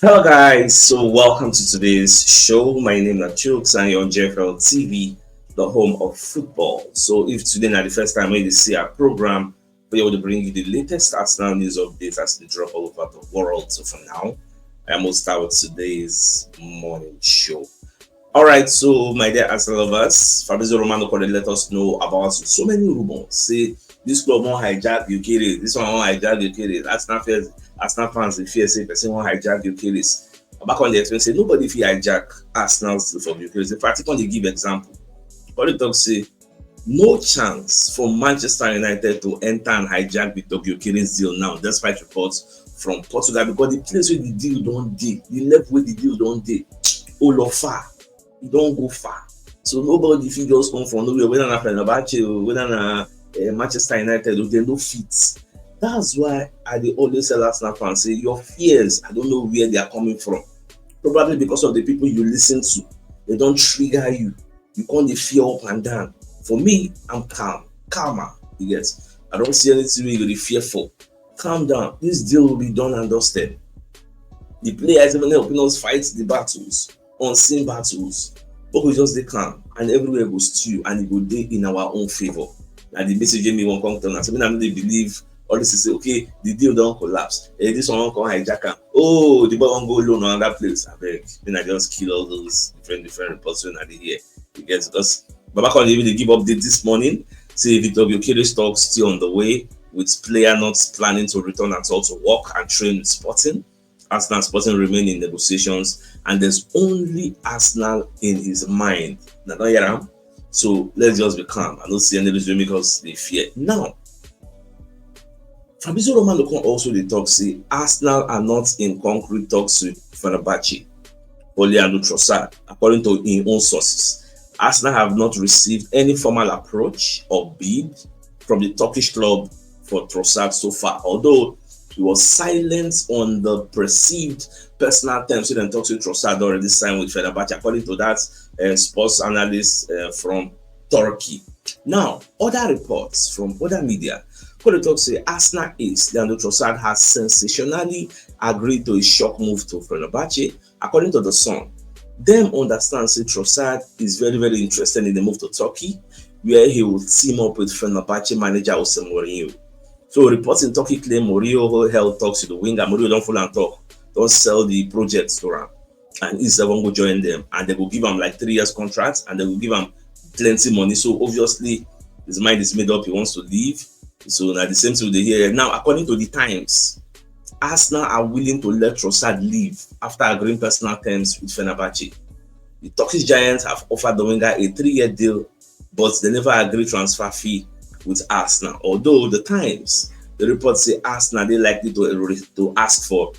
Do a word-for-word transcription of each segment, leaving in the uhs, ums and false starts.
Hello, guys. So, welcome to today's show. My name is Chooks, and you're on J F L T V, the home of football. So, if today na the first time wey you see our program, we will bring you the latest Arsenal news updates as they drop all over the world. So, for now, I must start with today's morning show. All right, so my dear Arsenal lovers, Fabrizio Romano called let us know about so many rumors. Say this club won't hijack Gyökeres, this one won't hijack Gyökeres. Arsenal fans, Arsenal fans, if you say person won't hijack Gyökeres, back on the explain say nobody fit hijack Arsenal's deal for Gyökeres. In fact, if they give example, what they talk say no chance for Manchester United to enter and hijack Victor Gyökeres deal now, despite reports from Portugal, because the place where the deal don't dey, the level where the deal don't dey, all of far, it don't go far. So nobody fit just come from nowhere, whether na Fenerbahce, whether na uh, Manchester United, they no fit. That's why I dey always tell Arsenal fans say your fears, I don't know where they are coming from. Probably because of the people you listen to, they don't trigger you. You can't dey fear up and down. For me, I'm calm, calmer. You get? I don't see anything wey you go dey fear for. Calm down. This deal will be done and dusted. The players, even helping us fight the battles, unseen battles. But we just dey calm, and everywhere go stew, and it go dey in our own favor. Na the message wey me wan come tell una. So me, I no dey believe all this is say, okay, the deal don collapse. Eh, this one wan come hijack am. Oh, the boy wan go loan another place. Abeg, me na just kill all those different different reports wey I dey hear. You get? Because Baba Conde even dey give update this morning. Say Victor Gyökeres talk still on the way, with player not planning to return at all to work and train with Sporting. Arsenal and Sporting remain in negotiations, and there's only Arsenal in his mind. Now, don't hear am. So let's just be calm. I don't see any reason because they fear. Now, Fabrizio Romano come also dey talk say Arsenal are not in concrete talks with Fenerbahce for Leandro Trossard, according to im own sources. Arsenal have not received any formal approach or bid from the Turkish club for Trossard so far, although he was silent on the perceived personal terms wey dem talk say Trossard already signed with Fenerbahce, according to that uh, sports analyst uh, from Turkey. Now, other reports from other media go dey talk say Arsenal ace Leandro Trossard has sensationally agreed to a shock move to Fenerbahce. According to The Sun, dem understand say Trossard is very, very interested in the move to Turkey, where he will team up with Fenerbahce manager Jose Mourinho. So reports in Turkey claim Mourinho held talks with the winger. Mourinho don follow am talk, don sell the project to am, and he sef wan go join them, and they go give am like three years contract, and they go give am plenty money. So obviously, his mind is made up. He wants to leave. So na the same thing we dey hear now. According to the Times, Arsenal are willing to let Trossard leave after agreeing personal terms with Fenerbahce. The Turkish giants have offered the winger a three-year deal, but they never agree transfer fee with Arsenal. Although the Times, the report say Arsenal dey likely to to ask for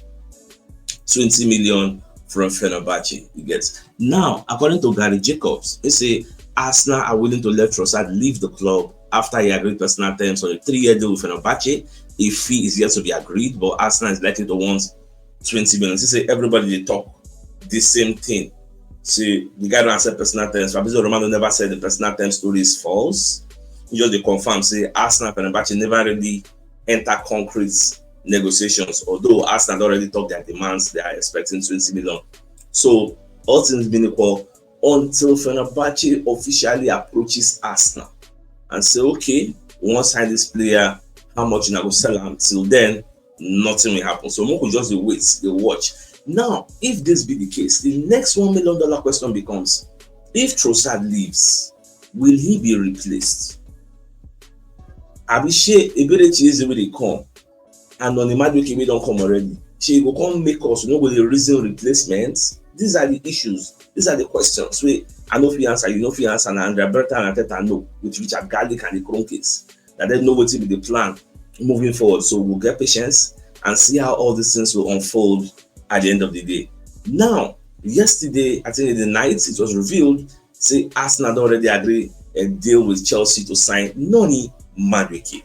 twenty million from Fenerbahce. You get? Now, according to Gary Jacobs, he say Arsenal are willing to let Trossard leave the club after he agreed personal terms on a three-year deal with Fenerbahce. A fee is yet to be agreed, but Arsenal is likely to want twenty million. He say everybody dey talk the same thing. Say the guy don accept personal terms. Fabrizio Romano never said the personal terms story is false. He just dey confirm say Arsenal and Fenerbahce never really enter concrete negotiations, although Arsenal don already talk their demands, they are expecting twenty million. So all things being equal, until Fenerbahce officially approaches Arsenal and say, okay, we wan sign this player, how much una go sell am? Till then, nothing will happen. So make we just dey wait, dey watch. Now, if this be the case, the next one million dollar question becomes, if Trossard leaves, will he be replaced? Abi shey Eberechi Eze wey dey come and Donny Madueke wey don come already, shey e go come make us no go dey reason replacement? These are the issues. These are the questions wey I no fit answer, you no fit answer. Na Andrea Berta and Arteta know with Richard Garlick and the Kroenkes. Na dem know wetin be the plan moving forward. So we'll get patience and see how all these things will unfold at the end of the day. Now, yesterday, I think in the night, it was revealed say Arsenal don already agree a deal with Chelsea to sign Noni Madueke.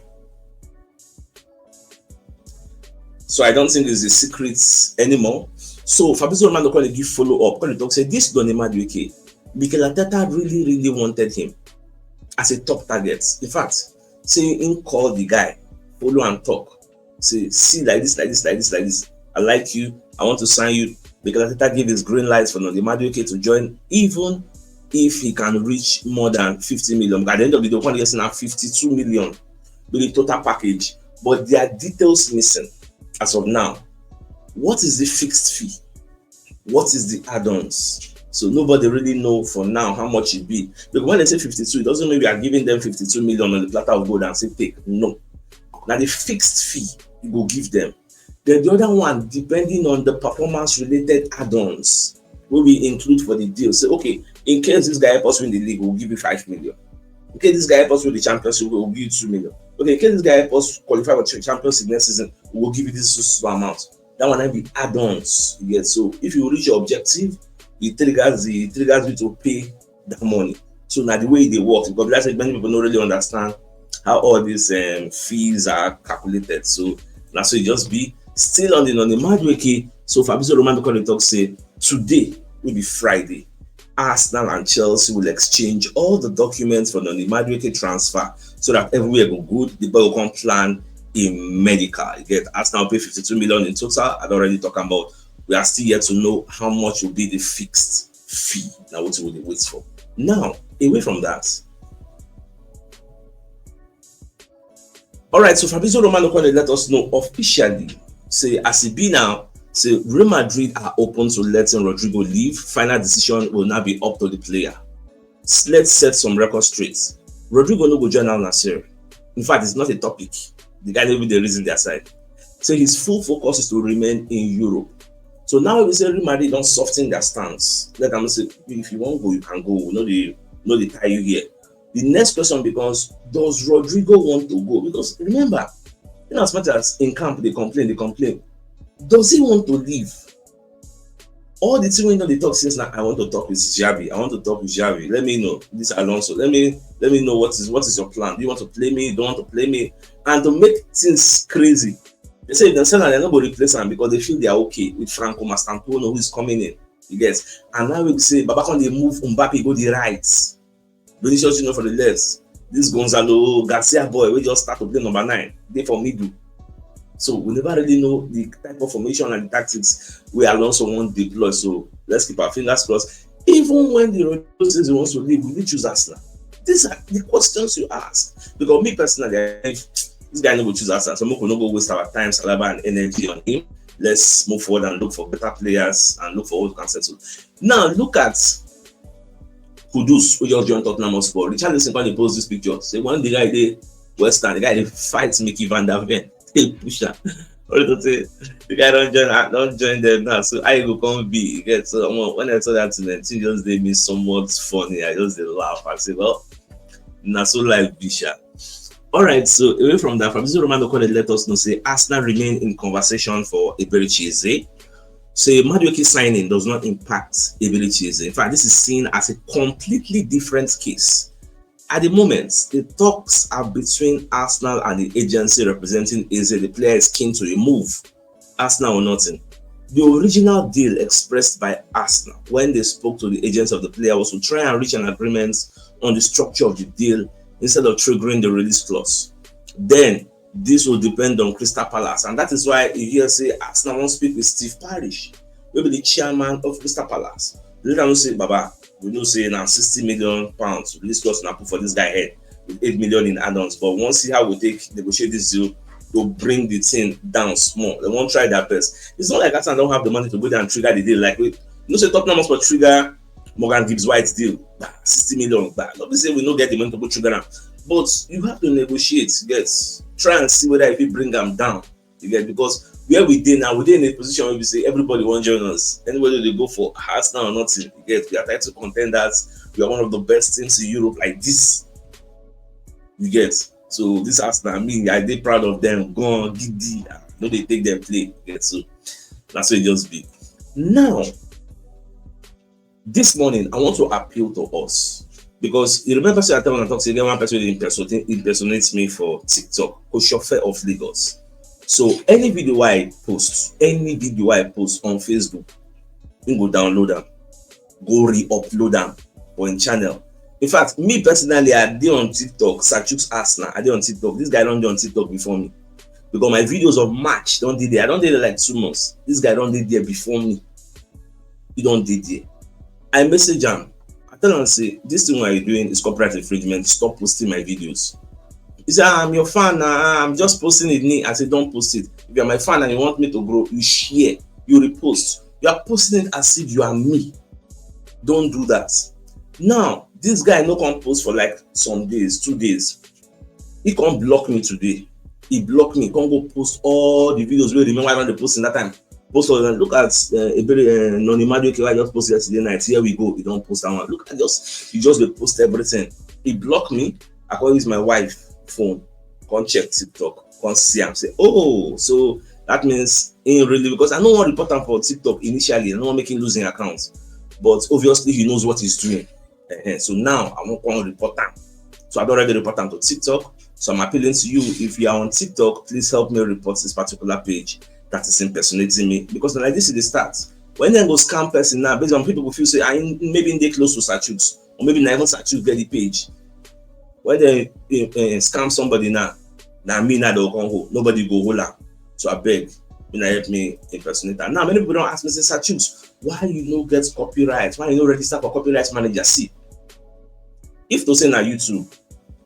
So I don't think it's a secret anymore. So Fabrizio Romano come dey give follow up, come dey talk say this Donny Madueke, Mikel Arteta really, really wanted him as a top target. In fact, say him call the guy, follow and talk. Say, see like this, like this, like this, like this. I like you, I want to sign you. Mikel Arteta gave his green light for Noni Madueke to join, even if he can reach more than fifty million. But at the end of the day, one person have fifty-two million with the total package, but there are details missing as of now. What is the fixed fee? What is the add-ons? So nobody really know for now how much it be. Because when they say fifty-two, it doesn't mean we are giving them fifty-two million on the platter of gold and say take. No. Now the fixed fee you go give them. Then the other one, depending on the performance-related add-ons wey we include for the deal. Say, okay, in case this guy help us win the league, we'll give you five million. In case this guy help us win the championship, we'll give you two million. Okay, in case this guy help us qualify for cha- Champions League next season, we'll give you this so, so amount. That one na be add-ons you get. So if you reach your objective, it triggers the it triggers you to pay that money. So now the way they work, because like I said, many people don't really understand how all these um, fees are calculated. So now so it just be still on the Noni Madueke. So Fabrizio Romano come dey talk say today will be Friday. Arsenal and Chelsea will exchange all the documents for Noni Madueke transfer so that everywhere go good. The boy will come plan in medical. You get Arsenal pay fifty-two million in total. I don't already talk about. We are still yet to know how much will be the fixed fee. Now what we dey wait for. Now, away from that. All right, so Fabrizio Romano come dey let us know officially. Say as e be now, say Real Madrid are open to letting Rodrygo leave. Final decision will now be up to the player. S- Let's set some records straight. Rodrygo no go join Al Nassr. In fact, it's not a topic. The guy no even dey reason their side. So his full focus is to remain in Europe. So now we say Real Madrid don soften their stance. Let them say if you wan go, you can go. We no dey no dey tie you here. The next question becomes, does Rodrygo want to go? Because remember, in as much as in camp they complain, they complain. Does he want to leave? All the thing wey dem dey talk since now, I want to talk with Xavi. I want to talk with Xavi. Let me know this Alonso. Let me let me know what is what is your plan. Do you want to play me? You don't want to play me? And to make things crazy, they say if dem sell am, dem no go replace am because they feel they are okay with Franco Mastantuono who is coming in. You get? And now we say Baba come dey move Mbappe go the right, Vinicius Junior for the left. This Gonzalo Garcia boy wey just start to play number nine dey for middle. So we never really know the type of formation and the tactics wey Alonso wan deploy. So let's keep our fingers crossed. Even when the Rodrygo says he wants to leave, will he choose Arsenal? These are the questions you ask. Because me personally, I, this guy no go choose Arsenal. So make we no go waste our time, saliva, and energy on him. Let's move forward and look for better players and look for what we can settle. Now look at Kudus, who just joined Tottenham Hotspur. Richarlison come dey post this picture. Say when the guy dey West Ham, the guy dey fight Mickey Van der Ven. Hey, push am. Only to say the guy don join ah, don join them now. So how you go come be? You get so omo, when I saw that thing, the thing just dey me somewhat funny. I just dey laugh. I say, well, na so life be sha. All right, so away from that, Fabrizio Romano come dey let us know say Arsenal remain in conversation for Eberechi Eze. So Madueke signing does not impact Eberechi Eze. In fact, this is seen as a completely different case. At the moment, the talks are between Arsenal and the agency representing Eze. The player is keen to a move. Arsenal or nothing. The original deal expressed by Arsenal when they spoke to the agents of the player was to try and reach an agreement on the structure of the deal instead of triggering the release clause. Then this will depend on Crystal Palace, and that is why you hear say Arsenal wan speak with Steve Parish, wey be the chairman of Crystal Palace. Let am know say, Baba, we know say na sixty million pounds release clause una put for this guy head with eight million in add-ons, but we wan see how we take negotiate this deal to bring the thing down small. They wan try their best. It's not like Arsenal don have the money to go there and trigger the deal. Like we you know say Tottenham Hotspur trigger Morgan Gibbs White deal, bah, sixty million, bah. No be say we no get the money to go trigger am, but you have to negotiate, get try and see whether you fit bring am down. You get because where we dey now, we dey in a position where we say everybody wan join us. Anybody wey dey go for Arsenal or nothing, you get we are title contenders. We are one of the best teams in Europe like this. You get so this Arsenal, me, I dey proud of them. Gan gidi, ah, no dey take them play. You get so na so e just be. Now, this morning I want to appeal to us because you remember say I tell una talk say e get one person wey dey impersonate impersonate me for TikTok, Oshofe of Lagos. So any video wey I post, any video wey I post on Facebook, him go download am, go re-upload am for him channel. In fact, me personally, I dey on TikTok, Sachuk's Arsenal, I dey on TikTok. This guy don dey on TikTok before me. Because my videos of March don dey there. I don dey there like two months. This guy don dey there before me. He don dey there. I message am. I tell am say, "This thing wey you doing is copyright infringement. Stop posting my videos." He say, "Ah, I'm your fan. Ah, I'm just posting it." I say, "Don't post it. If you're my fan and you want me to grow, you share, you repost. You are posting it as if you are me. Don't do that." Now, this guy no come post for like some days, two days. He come block me today. He block me, come go post all the videos wey remain wey I don dey post in that time. Post all of them. Look at, uh, Ebere, uh, Noni Madueke wey I just post yesterday night. Here we go. He don post that one. Look at just, he just dey post everything. He block me. I come use my wife phone, come check TikTok, come see am, say, "Oh, so that means he really," because I no wan report am for TikTok initially. I no wan make him lose him account. But obviously, he knows what he's doing. Ehen, so now I wan come report am. So I don already report am to TikTok. So I'm appealing to you, if you are on TikTok, please help me report this particular page that is impersonating me, because na like this e dey start. When dem go scam person now, based on, people go feel say, "Ah, maybe they close to Sir Chuks, or maybe na even Sir Chuks get the page." When they, eh, eh, scam somebody now, na me now they go come hold. Nobody go hold am. So I beg, una help me impersonate am. Now many people don ask me say, "Sir Chuks, why you no get copyright? Why you no register for copyright manager?" See, if to say na YouTube,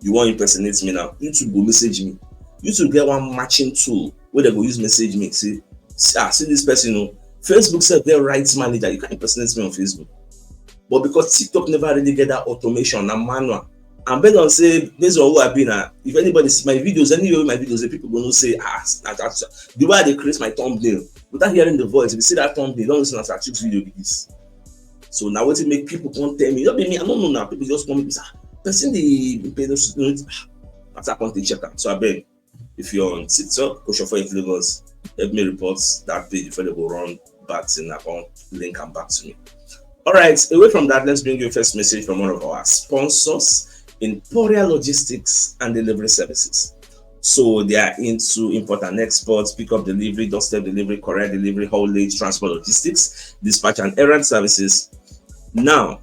you wan impersonate me now, YouTube go message me. YouTube get one matching tool wey dem go use message me, say, "See, ah, see this person o." Facebook sef get rights manager. You can't impersonate me on Facebook. But because TikTok never really get that automation, na manual. And based on say, based on who I be now, if anybody see my videos, anywhere my videos, the people go know say, "Ah, that, that, the way I dey create my thumbnail, without hearing the voice, if you see that thumbnail, you don know say na Sir Chuks video be this." So na wetin make people come tell me, no be me, I no know now. People just come say, "Ah, person dey pay no, no." As I come take check am. So I beg, if you're on TikTok, Kosho for Lagos, help me report that page before they go run bad thing. I come link am back to me. All right, away from that, let's bring you a first message from one of our sponsors, Emporia Logistics and Delivery Services. So they are into import and export, pickup delivery, doorstep delivery, courier delivery, haulage, transport logistics, dispatch and errand services. Now,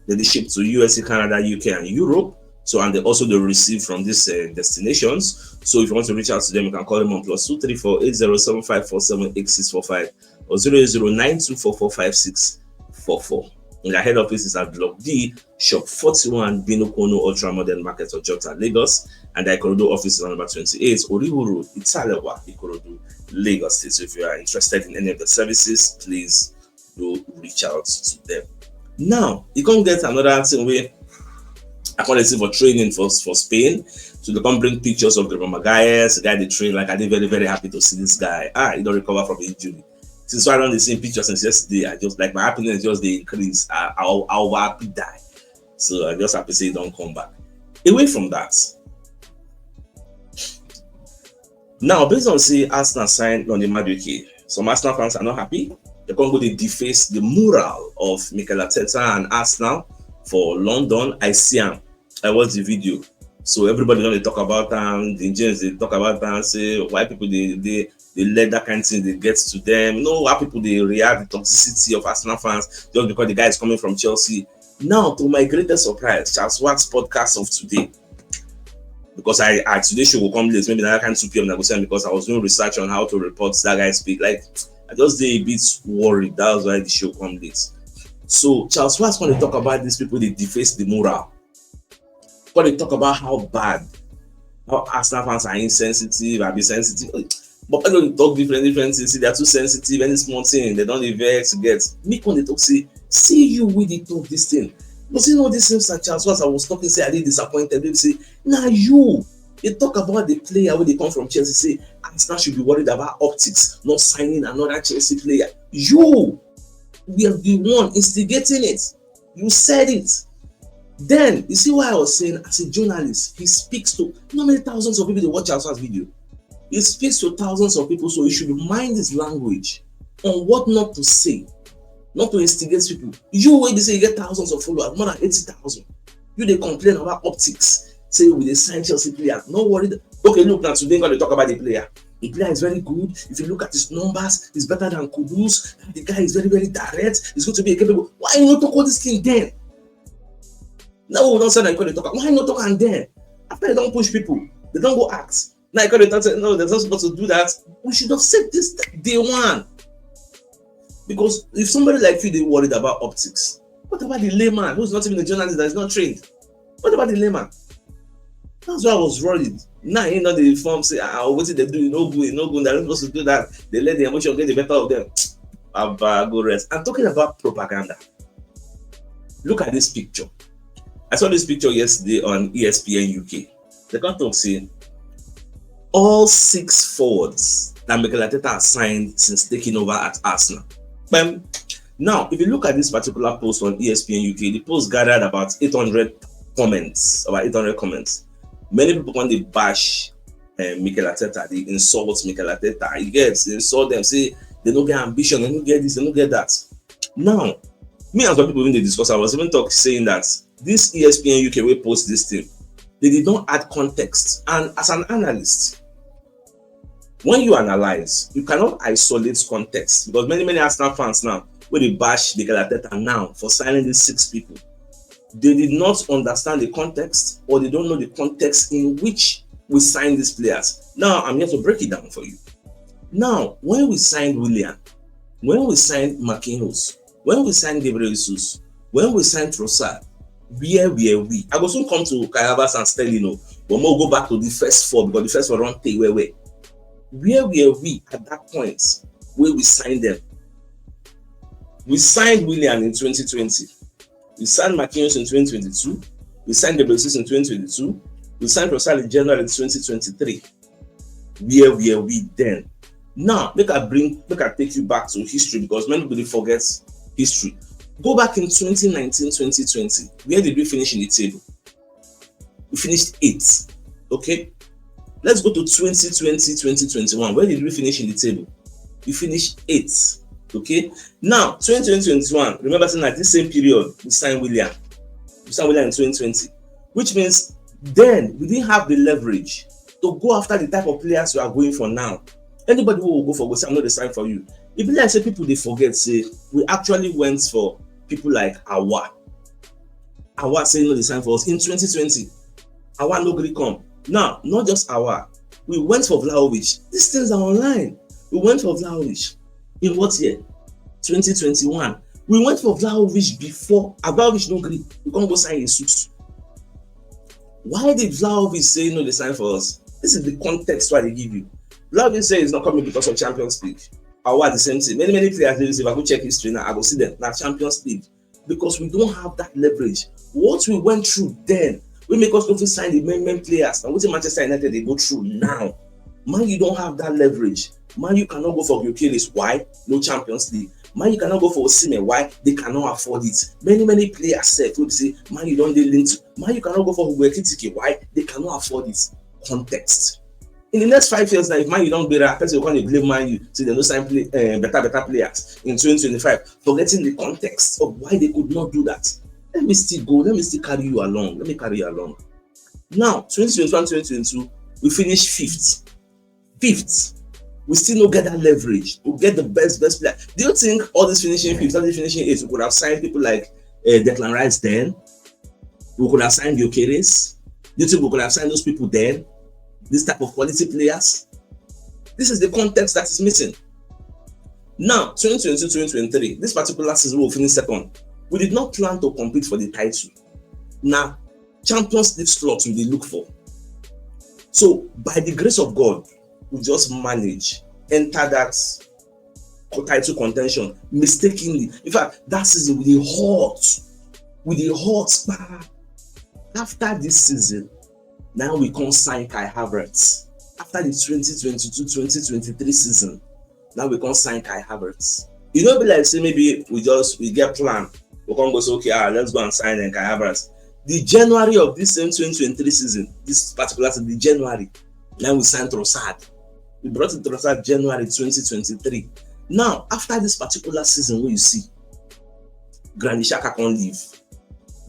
they dey ship to U S A, Canada, U K, and Europe. So, and they also dey receive from these, uh, destinations. So if you want to reach out to them, you can call them on plus two three four eight zero seven five four seven eight six four five or zero eight zero nine two four four five six four four. And their head office is at Block D, Shop forty-one, Binokono Ultra Modern Market, Ojota, Lagos. And their Ikorodu office is on number twenty-eight, Oriwu Road, Italewa, Ikorodu, Lagos State. So if you are interested in any of the services, please do reach out to them. Now, you come get another thing wey I come dey see for training for, for Spain. So they come bring pictures of Grandma Magalhaes, the guy dey train, like, I dey very, very happy to see this guy. Ah, he don recover from injury. Since I don dey see pictures since yesterday, I just, like, my happiness just dey increase. I, I, I over happy die. So I just happy say he don come back. Away from that, now, based on say Arsenal sign Noni Madueke, some Arsenal fans are not happy. They come go dey deface the mural of Mikel Arteta and Arsenal for London. I see am. I watch the video. So everybody don dey talk about am. The James dey talk about am, say why people dey, dey, dey let that kind thing dey get to them. You know how people dey react, the toxicity of Arsenal fans, just because the guy is coming from Chelsea. Now, to my greatest surprise, Charles Wax podcast of today, because I, I today show go come late, maybe na that kind two P M I go send, because I was doing research on how to report that guy speak. Like, I just dey a bit worried. That was why the show come late. So Charles Wax come dey talk about these people dey deface the mural. Come dey talk about how bad, how Arsenal fans are insensitive, abi sensitive. But I don talk different, different things. Say they are too sensitive. Any small thing, they don dey vex, get. Me come dey talk say, see you wey dey talk this thing. You see, no, this same Sir Charles Wax I was talking say I dey disappointed. They say, na you. They talk about the player wey dey come from Chelsea, say Arsenal should be worried about optics, not signing another Chelsea player. You, we are the one instigating it. You said it. Then, you see why I was saying, as a journalist, he speaks to, you know how many thousands of people dey watch Charles Wax video? He speaks to thousands of people, so he should mind his language on what not to say, not to instigate people. You wey be say you get thousands of followers, more than eighty thousand, you dey complain about optics, say we dey sign Chelsea players. No worry. Okay, look now, today we gonna talk about the player. The player is very good. If you look at his numbers, he's better than Kudus. The guy is very, very direct. He's going to be a capable. Why you not talk all this thing then? Now we don say na you come dey talk. Why not talk am then? After they don push people, they don go act. Now you come dey talk say, "No, they're not supposed to do that." We should have said this day one. Because if somebody like you, they're worried about optics, what about the layman who's not even a journalist, that is not trained? What about the layman? That's why I was worried. Now you know the form say, "Ah, what did they do? No good, no good. They're not supposed to do that." They let the emotion get the better of them. Abba, go rest. I'm talking about propaganda. Look at this picture. I saw this picture yesterday on E S P N U K. They come talk say all six forwards that Mikel Arteta has signed since taking over at Arsenal. Um, now, if you look at this particular post on E S P N U K, the post gathered about eight hundred comments, about eight hundred comments. Many people come dey bash uh, Mikel Arteta, they insult Mikel Arteta. You get, they insult them, say they no get ambition, they no get this, they no get that. Now, me and some people, when they discuss, I was even talk saying that this E S P N U K wey post this thing, they did not add context. And as an analyst, when you analyze, you cannot isolate context, because many, many Arsenal fans now, wey dey bash Mikel Arteta now for signing these six people, they did not understand the context, or they don't know the context in which we signed these players. Now, I'm here to break it down for you. Now, when we signed Willian, when we signed Marquinhos, when we signed Gabriel Jesus, when we signed Trossard, where were we? I go soon come to Kai Havertz and Sterling, oh, but we'll go back to the first four, because the first four don't take where where. Where were we at that point where we signed them? We signed Willian in twenty twenty. We signed Marquinhos in twenty twenty-two. We signed Gabriel Jesus in twenty twenty-two. We signed Trossard in January twenty twenty-three. Where were we then? Now, make I bring, make I take you back to history, because many people dey forget history. Go back in twenty nineteen, twenty twenty. Where did we finish in the table? We finished eighth. Okay? Let's go to twenty twenty, twenty twenty-one. Where did we finish in the table? We finished eighth. Okay? Now, twenty twenty, twenty twenty-one, remember saying at this same period, we signed Willian. We signed Willian in twenty twenty, which means then we didn't have the leverage to go after the type of players we are going for now. Anybody who will go for, go say, "I'm not the sign for you." If you like say people, they forget, say we actually went for people like Awa. Awa say no dey sign for us in twenty twenty. Awa no gree come. Now, not just Awa. We went for Vlahovic. These things are online. We went for Vlahovic. In what year? Twenty twenty-one. We went for Vlahovic before. Vlahovic no gree. We can't go sign a suit. Why did Vlahovic say no dey sign for us? This is the context why they give you. Vlahovic say he's not coming because of Champions League. Awa the same thing. Many, many players, they say, "If I go check history now, I go see them." Now Champions League. Because we don't have that leverage. What we went through then, we make us go to sign the main, main players. And what Manchester United they go through now? Man, you don't have that leverage. Man, you cannot go for Gyökeres. Why? No Champions League. Man, you cannot go for Osimhen. Why? They cannot afford it. Many, many players said, would say, "Man, you don't dey linked." Man, you cannot go for Hugo Ekitike. Why? They cannot afford it. Context. In the next five years now, if Man U don't be that, person will come dey blame Man U, say they no sign play, uh, better, better players in twenty twenty-five, forgetting the context of why they could not do that. Let me still go. Let me still carry you along. Let me carry you along. Now, twenty twenty-one, twenty twenty-two, we finished fifth. Fifth. We still no get that leverage. We get the best, best player. Do you think all these finishing fifth, all these finishing eighth, we could have signed people like uh, Declan Rice then? We could have signed Gyökeres. Do you think we could have signed those people then? This type of quality players? This is the context that is missing. Now, twenty twenty-two, twenty twenty-three, this particular season we will finish second. We did not plan to compete for the title. Now, Champions League slot we dey look for. So, by the grace of God, we just manage enter that co- title contention mistakenly. In fact, that season we dey hot, we dey hot. Kpa. After this season, now we come sign Kai Havertz. After the twenty twenty-two, twenty twenty-three season, now we come sign Kai Havertz. You know, be like say maybe we just we get plan. We come go say, "Okay, ah, let's go and sign and Kai Havertz." The January of this same twenty twenty-three season, this particular season, the January, now we sign Trossard. We brought in Trossard January twenty twenty-three. Now, after this particular season, where you see, Granit Xhaka can't leave.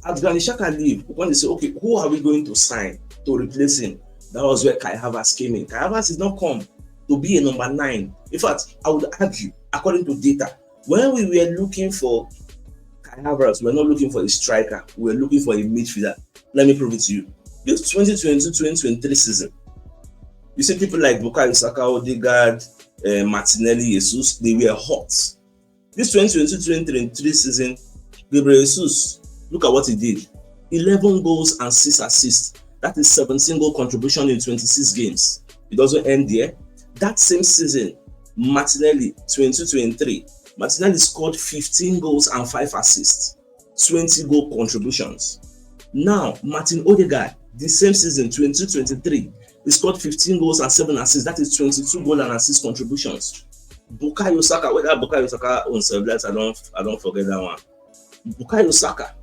As Granit Xhaka leave, we want to say, "Okay, who are we going to sign to replace him?" That was where Kai Havertz came in. Kai Havertz is not come to be a number nine. In fact, I would argue, according to data, when we were looking for Kai Havertz, we were not looking for a striker. We were looking for a midfielder. Let me prove it to you. This twenty twenty-two, twenty twenty-three season, You see people like Bukayo Saka, Odegaard, uh, Martinelli, Jesus, they were hot. This twenty twenty-two twenty twenty-three season, Gabriel Jesus, look at what he did. eleven goals and six assists. That is seventeen goal contribution in twenty-six games. It doesn't end there. That same season, Martinelli, twenty twenty-three, Martinelli scored fifteen goals and five assists, twenty goal contributions. Now, Martin Odegaard, the same season, twenty twenty-three, he scored fifteen goals and seven assists. That is twenty-two goal and assist contributions. Bukayo Saka, whether Bukayo Saka owns a bless, I don't, I don't forget that one. Bukayo Saka,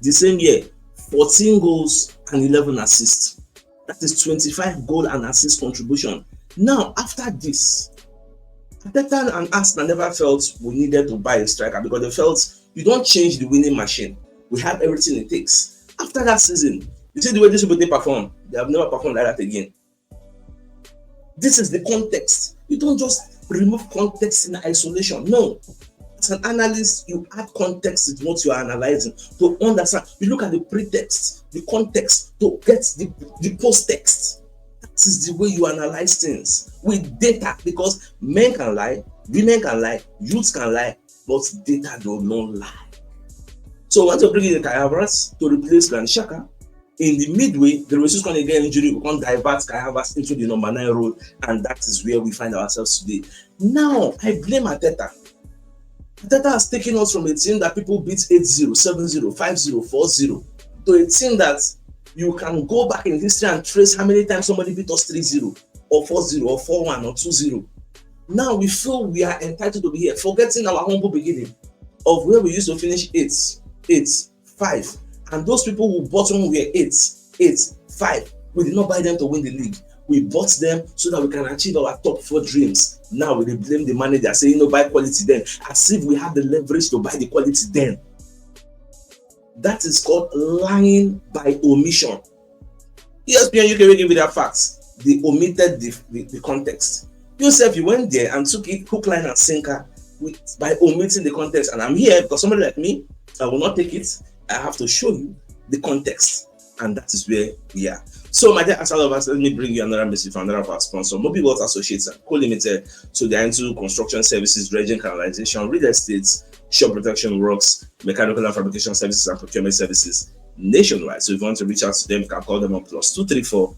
the same year, fourteen goals and eleven assists. That is twenty-five goal and assist contribution. Now, after this, Arteta and Arsenal never felt we needed to buy a striker because they felt you don't change the winning machine. We have everything it takes. After that season, you see the way these people they perform. They have never performed like that again. This is the context. You don't just remove context in isolation. No. As an analyst, you add context with what you are analyzing to understand. You look at the pretext, the context to get the, the post text. That is the way you analyze things with data, because men can lie, women can lie, youths can lie, but data do not lie. So I want to bring in Kai Havertz to replace Granit Xhaka. In the midway, the Royce can get injury, we can divert Kai Havertz into the number nine role, and that is where we find ourselves today. Now, I blame Arteta. Arteta has taken us from a team that people beat eight zero, seven zero, five zero, four zero, to a team that you can go back in history and trace how many times somebody beat us three zero or four zero or four one or two zero. Now we feel we are entitled to be here, forgetting our humble beginning of where we used to finish eight, eight, five. And those people who bought when we were eight, eight, five, we did not buy them to win the league. We bought them so that we can achieve our top four dreams. Now we dey blame the manager, say, "You know, buy quality then," as if we have the leverage to buy the quality then. That is called lying by omission. E S P N U K will give you that fact. They omitted the, the, the context. You sef, you went there and took it hook, line, and sinker with, by omitting the context. And I'm here because somebody like me, I will not take it. I have to show you the context. And that is where we are. So, my dear Arsenal lovers, let me bring you another message from another of our sponsor, Mobi World Associates and Co Limited. So, they're into construction services, dredging, canalization, real estate, shore protection works, mechanical and fabrication services, and procurement services nationwide. So, if you want to reach out to them, you can call them on plus two three four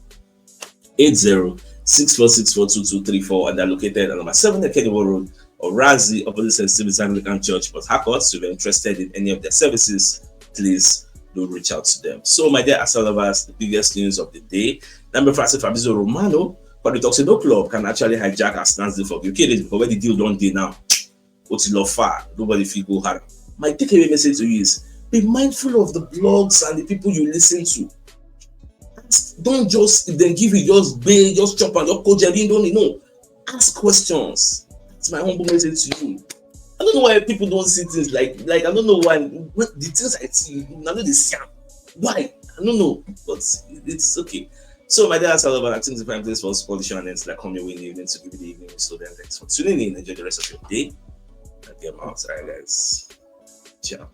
eight zero six four six four two two three four, and they're located at number seven Ekediwo Road, Orazi, opposite Saint Stephen's Anglican Church, Port Harcourt. So if you're interested in any of their services, please do reach out to them. So, my dear Arsenal lovers, the biggest news of the day. Number five, Fabrizio Romano, but the Tuxedo Club can actually hijack Arsenal's deal for Gyökeres, because where the deal don dey now, ó ti lọ far, nobody fit go hard. My takeaway message to you is, be mindful of the blogs and the people you listen to. Ask, don't just, if they give you, just pay, just chop and just go Jerry Indomie. No, ask questions. That's my humble message to you. I don't know why people don't see things like, like, I don't know why, what, the things I see, I know they see am. Why? I don't know, but it's okay. So, my dear Arsenal lovers, I think the prime place for solution and ends like come your way in the evening to give you the evening. So then, thanks for tuning in. Enjoy the rest of your day. And get out, all right, guys. Ciao.